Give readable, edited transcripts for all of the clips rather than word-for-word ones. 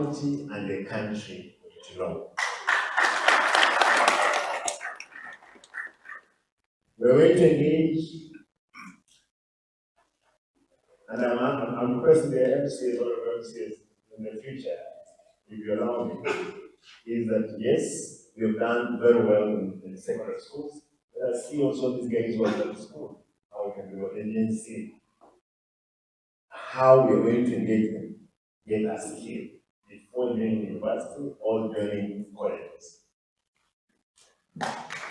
County and the country to know. We're going to engage, and I'm, I'm, I'm requesting the MCAs, all of MCAs in the future, if you allow me, is that yes, we have done very well in, in secondary schools. Let us see also these guys who are at school, how we can do agency, how we are going to engage them, get a skill before joining university or joining colleges. It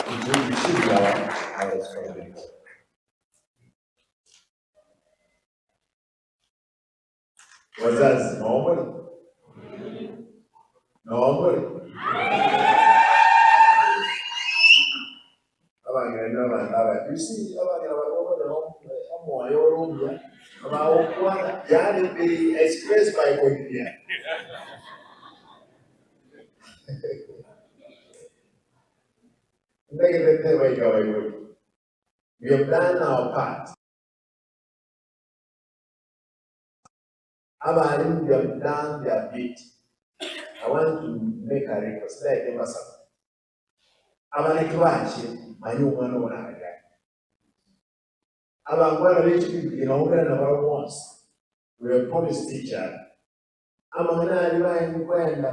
will it should be our, our responsibility. Wazazi, naombole naombole abangira n'abantu aba you see abangira bagobole omwoyo olumbya abawokwana yani be expressed by koinia ndegete baika baibuli we have done our part abalimu they have done their bit i want to make a request like mbasaba abaleki bakye manyi omwana ono alagala abangwana b'ekipipiri nawogera nabalo bonse we have promised teacher amang'ana ali baenkwenda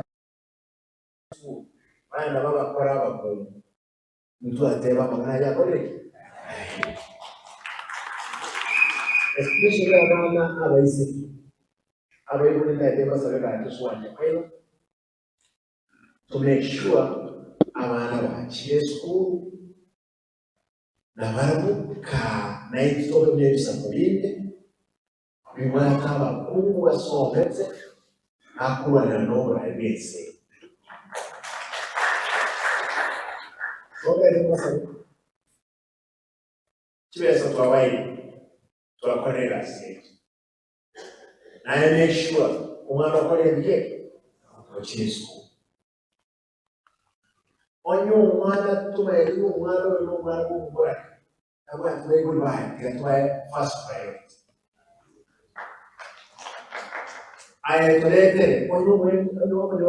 baenda babakora abakungu mtu ateba amang'ana ali akoreki especially abaana abaiseke abaibuli ndaete basabe bakiswanya kwelo to make sure abaana bakire esukuru nabarabu ka naititoke byebisako binde bibwata abakungu basometse akulwanira n'obulayi bw'ensi kibesa twabaire twakorera sente naye make sure omwana okola ebye okiri esukuru onye omwana tumaeri omwana oyo n'omwana gw'omugora nabwo atubaiguru baye tigatwaye first priority aye tuletere onye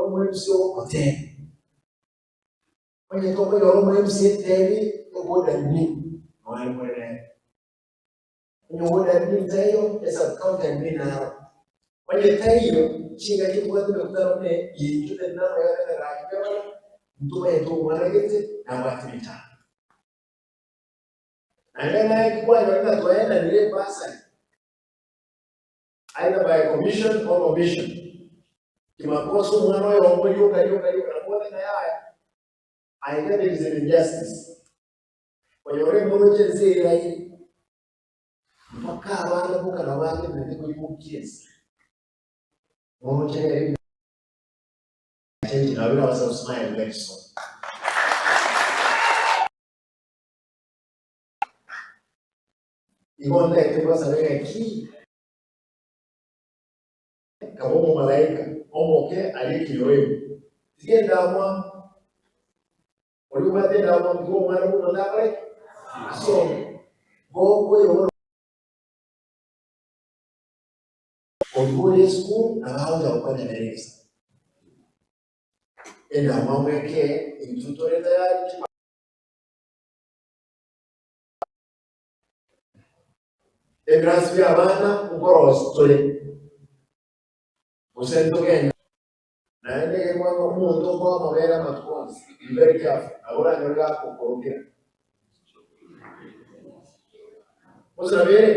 omwemsi okote onye tokoyora omwemsi etebi oboda ni noyamwene onye oboda ni ntayo esa county admin naro onye tayo chinga chibwate mekutano ne yinjute naro yarene rakibebana mtume yetu omwana gete nabwate bitano naende naye kikwanyo nga twaenda nire basari either by commission or omission kimakosa omwana oyo omulyoka lyoka lyoka nakuona nayaya I there is an injustice oyore embolo kyensi eraire mpaka abaana bukana bange nende kuyimukiesi mochele change na bila wasa smile very soon igonda ekebasa ki kabo malaika omoke alikiyoyo tigenda mwa olibadde ndamwa mtu omwana guno nakole asome gogoyo ogule school nabawuza kukonya nereza endamwa mweke intutore tayari ebirasi by'abaana nkorositore usentogenda naye ndegemwanga omuntu okoa amabere amatukonsi be very careful aboranyore gakukorokera osirabere